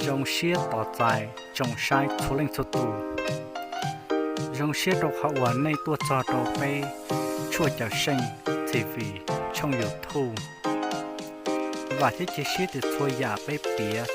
Zoo siab tos txais tsoom saib txhua leej txhua tus. Zoo siab rau qhov uas nej tuaj txog rau peb Tshuaj Cawm Seej T V tshooj YouTube. Vam thiab cia siab tias txhua yam peb piav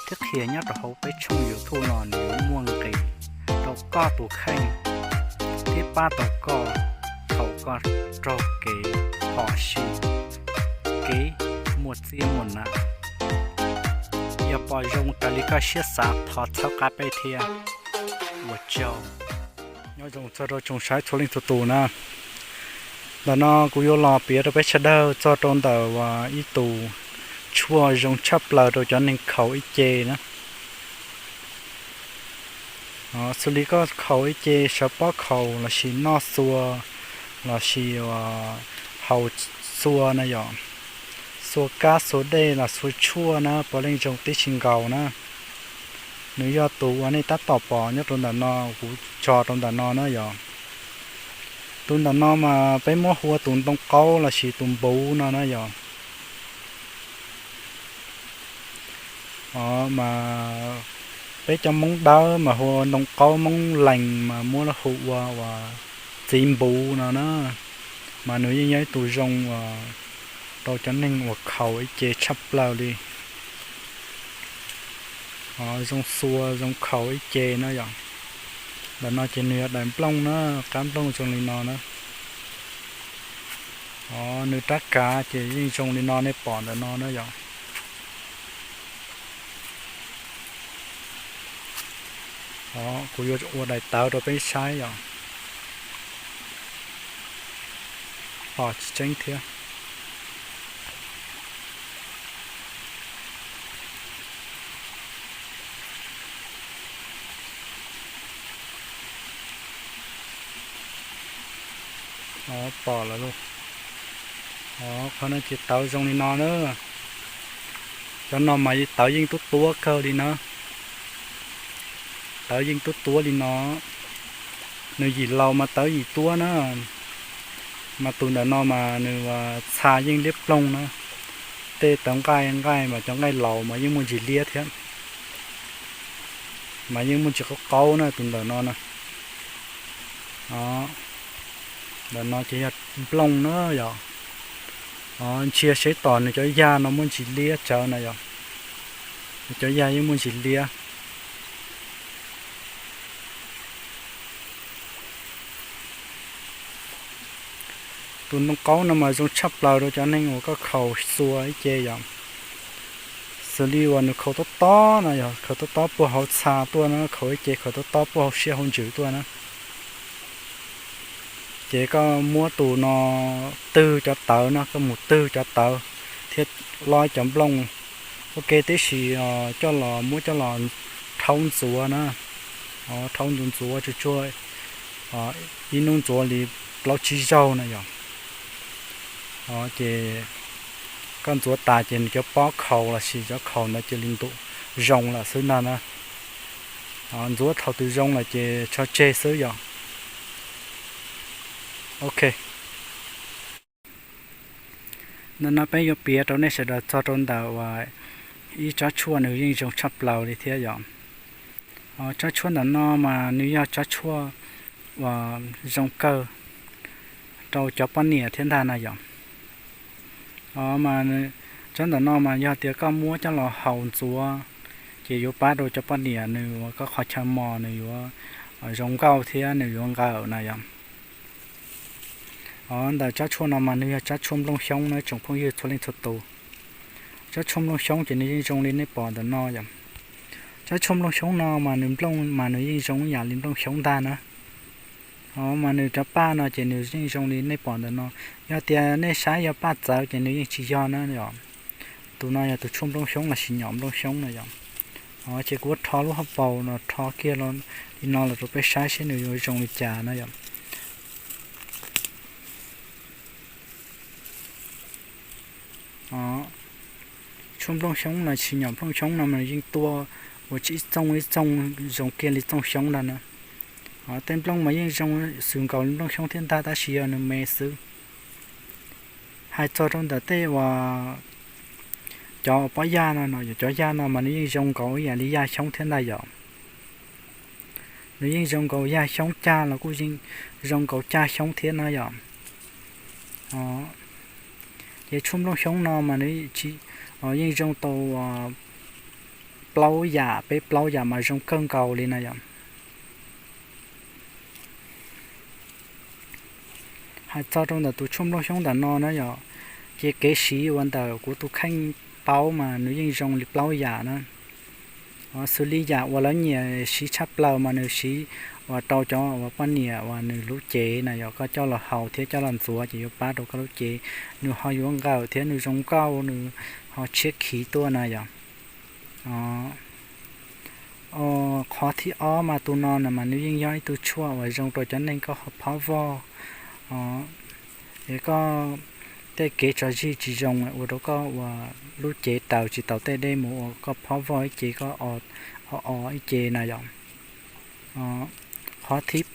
thiab qhia nyob rau hauv peb tshooj YouTube no nws yuav muaj nqis rau koj tus kheej thiab pab tau koj thaum koj raug kev phom sij, kev muaj txiab muaj nam. Yog pom zoo raws li koj siab xav thov txhawb qab peb thiab. Ua tsaug. Nyob zoo txog rau tsoom saib txhua leej txhua tus na. Ntawm no kuv yuav los piav rau peb sawv daws txog rau ntawm ib tus tshuaj zoo tshaj plaws rau cov neeg khaus ib ce na. Xws li koj khaus ib ce, sawv pob khaus lossis noj xua lossis haus xua na yom, xua kab xua dej los xua tshuaj na puav leej zoo tib si nkaus na. Nws yog tus uas nej tab tom pom nyob rau ntawm no, kuv tso rau ntawm no na yom. Tus ntawm no mas peb muab hu ua tus ntoo qaub lossis tus npuv no na yom. Mas peb cov Hmoob Dawb mas hu ua ntoo qaub, Hmoob Lees mas muab hu ua uas txiv npuv no na. Mas nws yeej yog ib tug zoo uas rau cov neeg uas khaus ib ce tshaj plaws li. Zoo xua zoo khaus ib ce na yom. Ntawm no ces nws yog daim nplooj na, qab nplooj zoo li no na. Nws rab kav ces yeej zoo li no nej pom ntawm no na yom. Kuv yuav ua daim tawv rau peb saib yom. Pom tsis tseeb thiab. Pom lawm lauj. Qhov no ces tawv zoo li no na. Cov no mas tawv yeej tuab tuab kawg li na. Tawv yeej tuab tuab li no. Nws yim laus mas tawv yim tuab na. Mas tus ntawm no mas nws txha yeej liab ploog na. Tej tawv nqaij nqaij mas cov nqaij laus mas yeej muaj ntsis liab thiab. Mas yeej muaj ntsis qaub qaub na tus ntawm no na. Ntawm no ces yog nplooj na yom. Ntsia seb tom nws cov yag no muaj ntsis liab tsawv na yom. Nws cov yag yeej muaj ntsis liab. Tus ntoo qaub no mas zoo tshaj plaws rau cov neeg uas koj khaus xua ib ce yom. Xws li uas nws khaus tob tob no yog khaus tob tob puag hauv txha tuaj na, khaus ib ce khaus tob tob puag hauv siab hauv ntsws tuaj na. Ces koj muab tus no twg cov tawv no, koj mus twg cov tawv thiab lob cov nplooj ua ke tib si, coj los muab coj los rhaub ntxuav na. Rhaub ntxuav ntxuav tsuag tsuag ib hnub ntxuav li plaub tsib zaug na yom. Ces koj ntxuav tas ces nws cov pob khaus lossis cov khaus ntawd cia li ntu zoo lawm xwb ntag na. Ntxuav thaum twg zoo lawm ces tso tseg xwb yom. Ok. Ntawm no peb yuav piav rau nej sawv daws txog rau ntawm uas ib tsob tshuaj nws yeej zoo tshaj plaws li thiab yom. Tsob tshuaj ntawm no mas nws yog tsob tshuaj uas zoo kawg rau cov poj niam thiab ntag na yom. Mas tsob ntawm no mas yog tias koj muab coj los haus ntxuav ces yuav pab rau cov poj niam nws ua koj qhov chaw mos nws yuav zoo nkauj thiab nws yuav nqawm na yom. Ntawm tsob tshuaj no mas nws yog tsob tshuaj nplooj xyoob na tsoom phooj ywg txhua leej txhua tus. Tsob tshuaj nplooj xyoob ces nws yeej zoo li nej pom ntawm no yom. Tsob tshuaj nplooj xyoob no mas nws nplooj mas nws yeej zoo ib yam li nplooj xyoob ntag na. Mas nws cov paj no ces nws yeej zoo li nej pom ntawm no. Yog tias nej saib yog paj txawv ces nws yeej tsis yog na yom. Tus no yog tus tshuaj nplooj xyoob lossis nyom nplooj xyoob na yom. Ces kuv rho lub hauv paus no rho kiag li no los rau peb saib seb nws yuav zoo li cas na yom. Tshuaj nplooj xyoob lossis nyom nplooj xyoob no mas yeej tuaj ua ib txooj ib txooj zoo kiag li txooj xyoob ntag na. Tej nplooj mas yeej zoo xws nkaus li nplooj xyoob thiab ntag tab sis yog nws me xwb. Hais txog rau ntawm tej uas Cov pob yaj no no yog cov yaj no mas nws yeej zoo nkaus ib yam li yaj xyoob thiab ntag yom. Nws yeej zoo nkaus yaj xyoob caj los kuj yeej zoo nkaus caj xyoob thiab na yom. Ces tshuaj nplooj xyoob no mas nws yeej zoo tau plaub yam peb plaub yam mas zoo kawg nkaus li na yom. Hais txog rau ntawm tus tshuaj nplooj xyoob ntawm no na yom, ces kev siv uas ntawm kuv tus kheej paub mas nws yeej zoo li plaub yam na. Xws li yam uas lawv nyiam siv tshaj plaws mas nws siv uas rau cov uas poj niam uas nws lub cev na yom, koj coj los haus thiab coj los ntxuav ces yuav pab rau koj lub cev, nws ho yuav nqawm thiab nws zoo nkauj, nws ho tshiab khiv tuaj na yom. Qhov thib ob mas tus no na mas nws yeej yog ib tug tshuaj uas zoo rau cov neeg koj ho phob vog, es koj tej kev tso zij tsis zoo ua rau koj uas lub cev raws tsis tau tej dej mus uas koj phob vog ib ce koj o o ib ce na yom. Qhov thib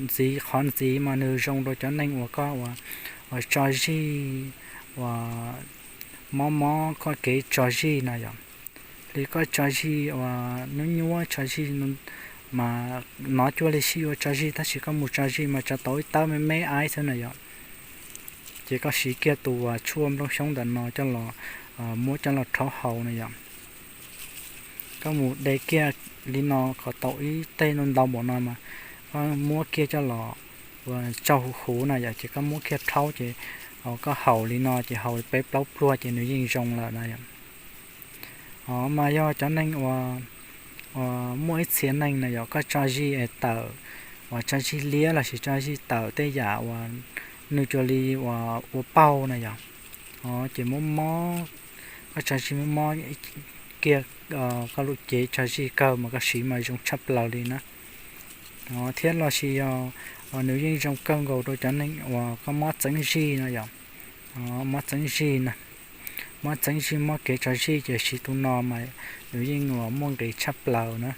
ntxiv, qhov ntxiv mas nws zoo rau cov neeg uas koj uas tso zij uas mob mob koj kev tso zij na yom. Li koj tso zij uas nyuab nyuab tso zij mas nov cuag li sib yuav tso zij tab sis koj mus tso zij mas tso tau ib tawb me me aib xwb na yom. Ces koj siv kiag tus uas tshuaj nplooj xyoob ntawm no coj los muab coj los rhaub haus na yom. Koj mus de kiag li no kom tau ib teg ntau npaum no mas koj muab kiag coj los uas tsau huv huv na yom, ces koj muab kiag rhaub ces koj haus li no ces haus peb plaub pluag ces nws yeej zoo lawm na yom. Mas yog cov neeg uas muaj ib txhia neeg na yom, koj tso zij es tawm uas tso zij liab lossis tso zij tawm tej yam uas nws cuag li uas ua paug na yom, ces muab mob, koj tso zij muab mob kiag koj lub cev tso zij kawg mas koj siv mas zoo tshaj plaws li na. Thiab lossis yog nws yeej zoo kawg nkaus rau cov neeg uas koj mob txeeb zij na yom, mob txeeb zij na, mob txeeb zij mob kev tso zij ces siv tus no mas nws yeej uas muaj nqis tshaj plaws na.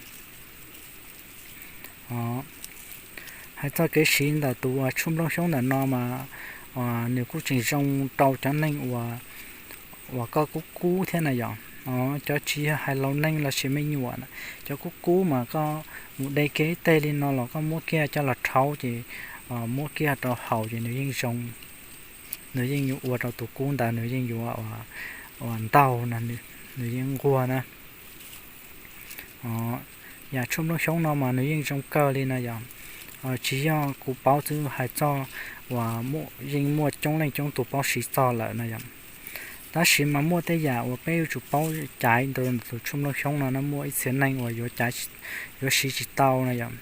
Hais txog kev siv ntawm tus uas tshuaj nplooj xyoob ntawm no mas nws kuj tseem zoo rau cov neeg uas uas koj kub kub thiab na yom. Cov tsis yog hais laus neeg lossis me nyuam na, cov kub kub mas koj mus de kiag ib teg li no los koj muab kiag coj los rhaub ces muab kiag rau haus ces nws yeej zoo, nws yeej yuav ua rau tus kub ntawd nws yeej yuav uas ntaug na, nws yeej nquag na. Yam tshuaj nplooj xyoob no mas nws yeej zoo kawg li na yom. Tsis yog kuv paub xwb, hais txog uas yeej muaj coob leej coob tus paub siv txog lawm na yom. Tab sis mas muaj tej yam uas peb yuav tsum paub caiv ntawm tus tshuaj nplooj xyoob no na, muaj ib txhia neeg uas yuav caiv, yuav siv tsis tau na yom.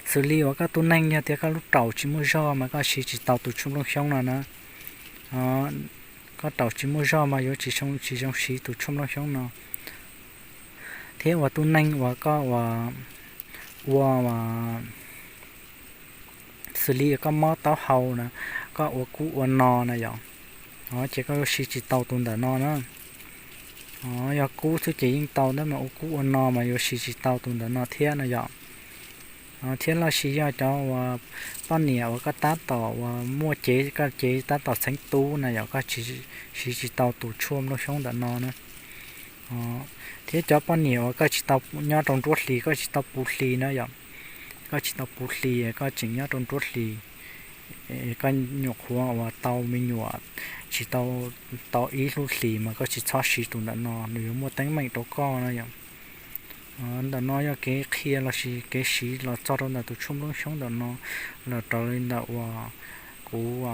Xws li uas koj tus neeg yog tias koj lub raum tsis muaj zog mas koj siv tsis tau tus tshuaj nplooj xyoob no na. Koj raum tsis muaj zog mas yuav tsis zoo, tsis zoo siv tus tshuaj nplooj xyoob no. Thiab uas tus neeg uas koj uas ua xws li koj mob taub hau na, koj ua kub ua no na yom, ces koj yuav siv tsis tau tus ntawm no na. Yog kub xwb ces yeej tau tab mas ua kub ua no mas yuav siv tsis tau tus ntawm no thiab na yom. Thiab lossis yog cov uas poj niam uas koj tab tom uas muaj cev, koj cev tab tom txheeb tub na yom, koj siv tsis tau tus tshuaj nplooj xyoob ntawm no na. Thiab cov poj niam uas koj tsis tau nyob rau nruab hlis, koj tsis tau puv hlis na yom, koj tsis tau puv hlis, koj tseem nyob rau nruab hlis, koj nyuam qhuav uas tau me nyuam tsis tau, tau ib lub hlis mas koj tsis txhob siv tus ntawm no, nws yuav muaj teeb meem rau koj na yom. Ntawm no yog kev qhia lossis kev siv los txog rau ntawm tus tshuaj nplooj xyoob ntawm no, los raws li ntawm uas kuv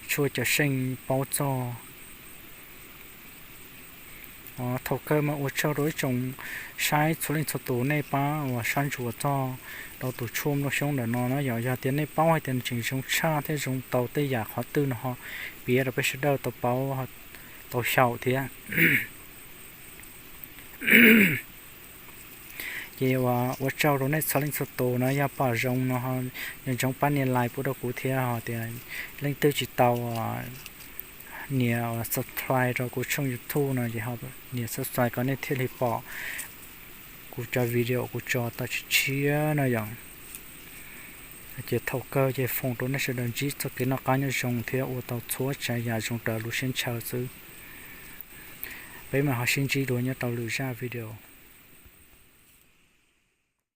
tshuaj cawm seej paub txog. Thaum kawg mas ua tsaug rau ib tsoom saib txhua leej txhua tus nej pab uas sab ntsuas txog rau tus tshuaj nplooj xyoob ntawm no na yom. Yog tias nej paub hais tias nws tseem zoo tshaj thiab zoo tau tej yam qhov twg no ho piav rau peb sawv daws tau paub, tau xyaum thiab. Ces ua tsaug rau nej txhua leej txhua tus na, yog pom zoo no ho nco ntsoov pab nias like pub rau kuv thiab, ho tias leej twg tsis tau nias subscribe rau kuv tshooj YouTube no ces ho nias subscribe kom nej thiaj li pom kuv cov video kuv tso tau tshiab tshiab no yom. Ces thaum kawg ces foom rau nej sawv daws ntsib txoj kev noj qab nyob zoo thiab ua tau txhua tsav yam zoo raws lub siab ntshaw xwb. Peb mam ho sib ntsib dua nyob rau lwm zaj video.